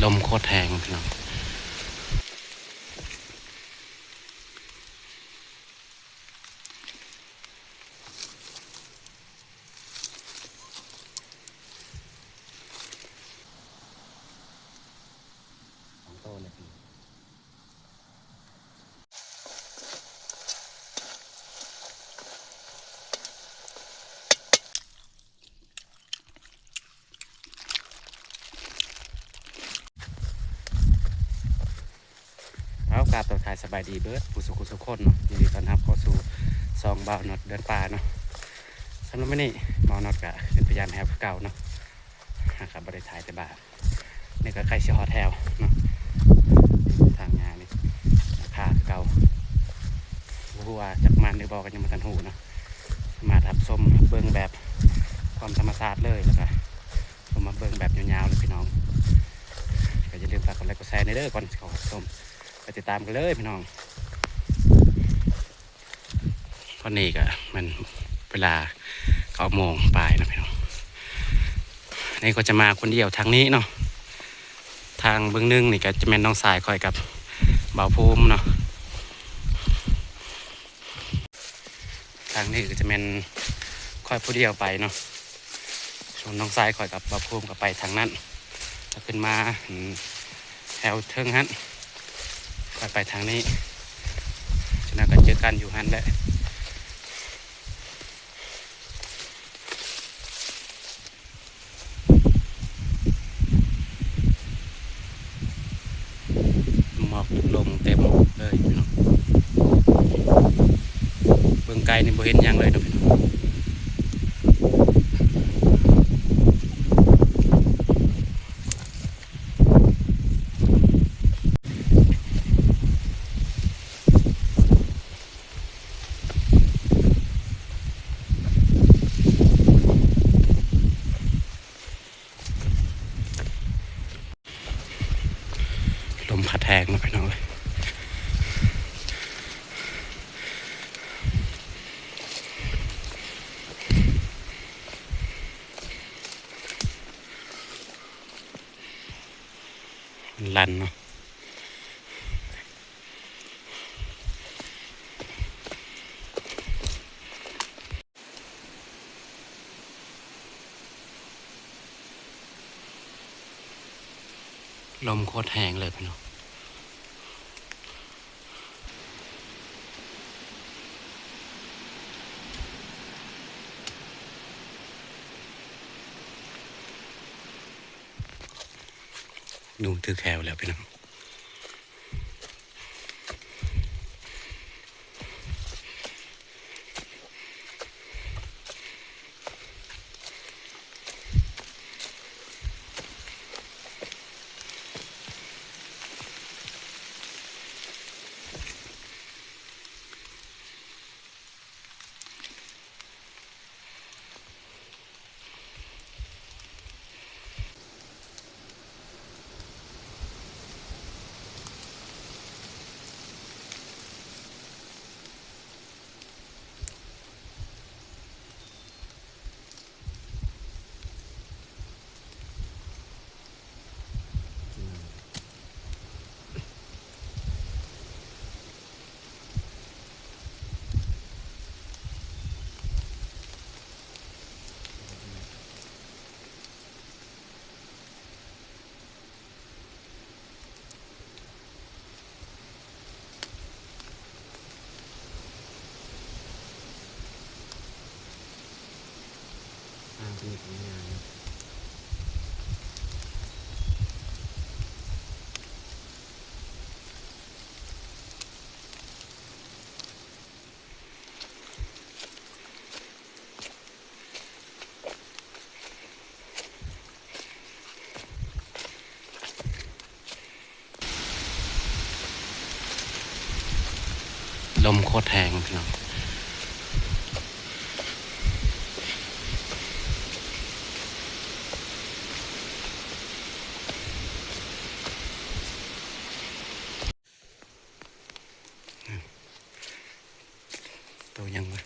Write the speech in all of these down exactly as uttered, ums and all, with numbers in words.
ลมโคตรแฮงพี่น้อง สองโตเนี่ยพี่ เอา กราบทักทายสบายดีเบิดผู้สู่ผู้สู่คนเนาะ ยินดีต้อนรับเข้าสู่ช่องบ่าวน็อตเดินป่าเนาะ สำหรับมื้อนี้บ่าวน็อตก็เป็นพยานแฮวคือเก่าเนาะ หากบ่ได้ถ่ายแต่บ่าว นี่ก็ใกล้สิฮอดแฮวเนาะ ทางงานนี่ พาคือเก่า บ่ฮู้ว่าจักมันหรือบ่ก็ยังบ่ทันฮู้เนาะ มารับชมเบิ่งแบบความธรรมชาติเลย แล้วก็ ก็มาเบิ่งแบบยาวๆเลยพี่น้อง ก็อย่าลืมฝากกดไลค์กดแชร์ในเด้อ ก่อนสิเข้ารับชม ไปติดตามกันเลยพี่น้อง ตอนนี้ก็มันเวลาเก้าโมงปลายนะพี่น้อง นี่ก็จะมาคนเดียวทางนี้เนาะ ทางเบื้องหนึ่งนี่ก็จะแม่นน้องสายคอยกับบ่าวภูมิเนาะ ทางนี้ก็จะแม่นข้อยผู้เดียวไปเนาะ ส่วนน้องชายข้อยกับบ่าวภูมิก็ไปทางนั้น ถ้าขึ้นมา อืม แถวเทิงหั้น ข้อยไปทางนี้ ฉะนั้นก็เจอกันอยู่หั้นแหละ หมอกลงเต็มเลยพี่น้อง เบิ่งไกลนี่บ่เห็นหยังเลยเนาะพี่น้อง ลมพัดแฮงเนาะพี่น้องเอ้ย มันลั่นเนาะ ลมโคตรแฮงเลยพี่น้อง หนูถือแขวแล้วพี่น้อง ลมโคตรแฮงพี่น้อง โตยังวะ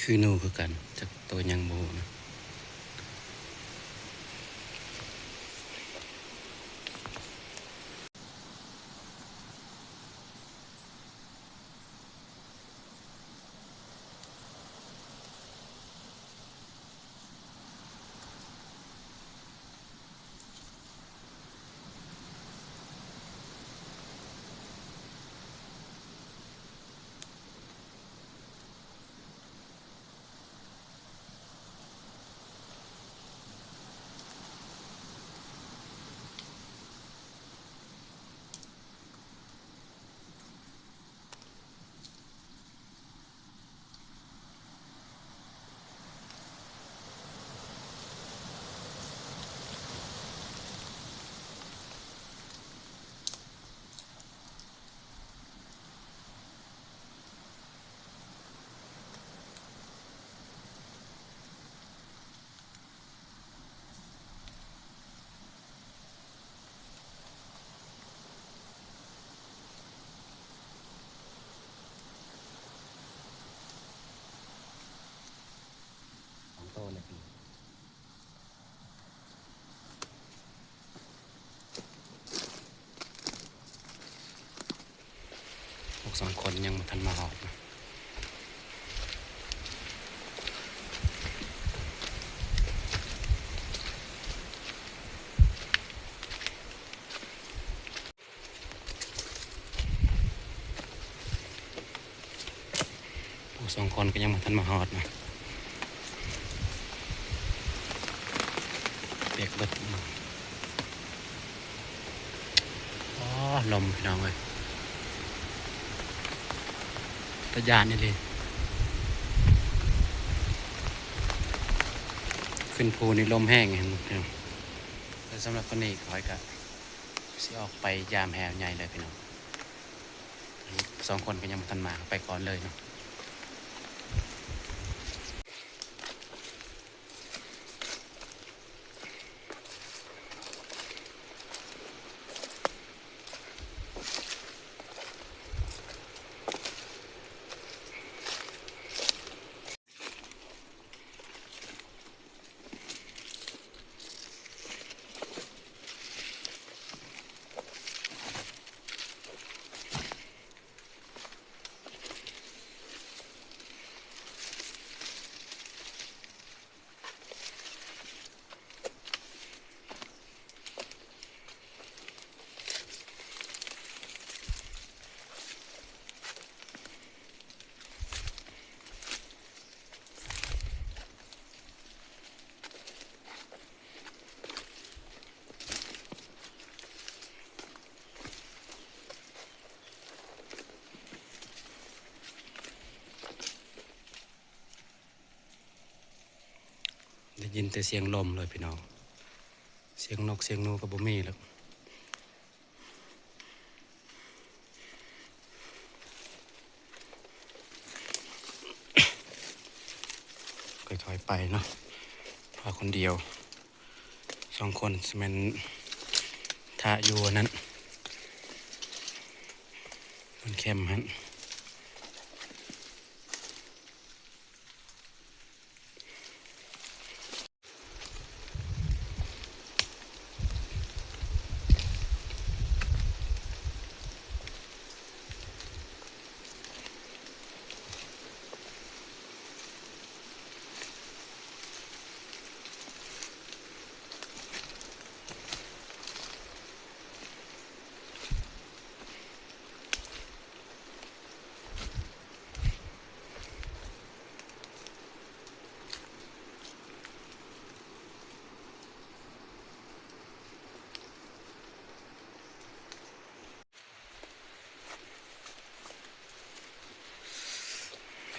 คือหนูคือกัน จักตัวหยังบ่ฮู้นะ สองตัวเลยพี่ พวกสองคนยังบ่ทันมาฮอดนะ โอ้ สองคนก็ยังบ่ทันมาฮอดนะ เปียกเบิด อ๋อ ลมพี่น้องเอ้ย ตาย้านอีหลี ขึ้นภูนี่ลมแฮง เห็นบ่พี่น้อง แล้วสำหรับตอนนี้ข้อยก็สิออกไปยามแฮใหญ่เลยพี่น้อง สองคนก็ยังบ่ทันมา ไปก่อนเลยเนาะ ได้ยินแต่เสียงลมเลยพี่น้อง เสียงนกเสียงหนูก็บ่มีแล้ว ค่อยๆไปเนาะ พาคนเดียว สองคนสิแม่น ถ้าอยู่อันนั้น บนแคมป์หั่น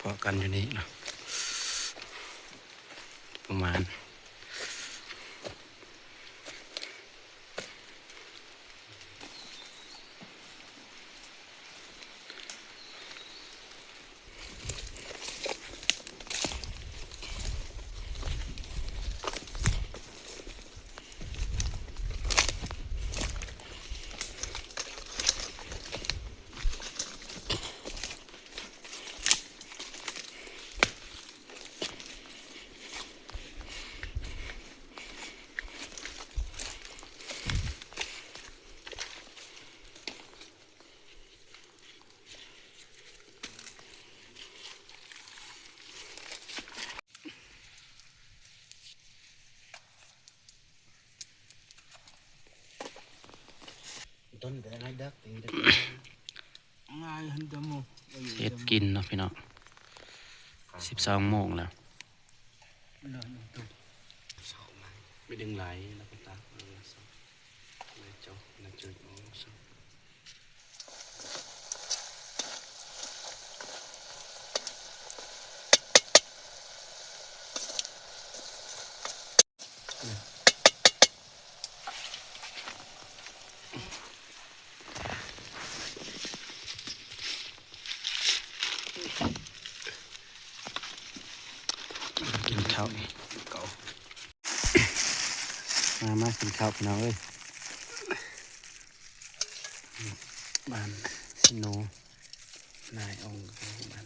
พ้อกันอยู่นี่เนาะ ประมาณ ต้นแต่ละดักตีดัก ง่ายหันจะโม เฮ็ดกินเนาะพี่น้อง สิบสองโมงแล้ว เลิศตัว ไม่ดึงไหลแล้วก็ตักเอาละสองแล้วจบแล้วจบเอาละสอง กินข้าว เก่า มามากินข้าวพี่น้องเอ้ย บ้าน สิโน นายองค์บ้าน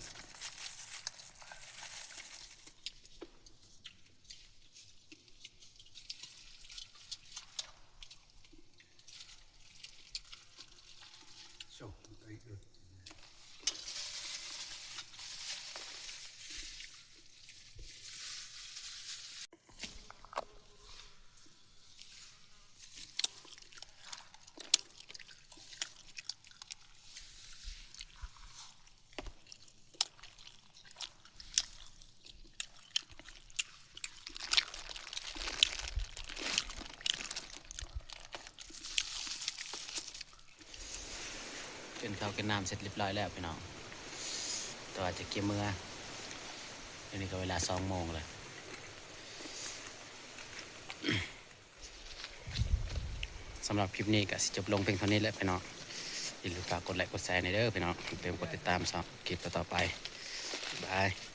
กินข้าวกินน้ำเสร็จเรียบร้อยแล้วพี่น้อง แต่ว่าจะเกี่ยวเมืออันนี้ก็เวลาสองโมงเลย สำหรับคลิปนี้ก็สิจบลงเพียงเท่านี้แหละพี่น้อง อย่าลืมฝากกดไลค์กดแชร์ในอยเด้อพี่น้อง เตรียมกดติดตามสำหรับคลิปต่อๆไป บ๊ายบาย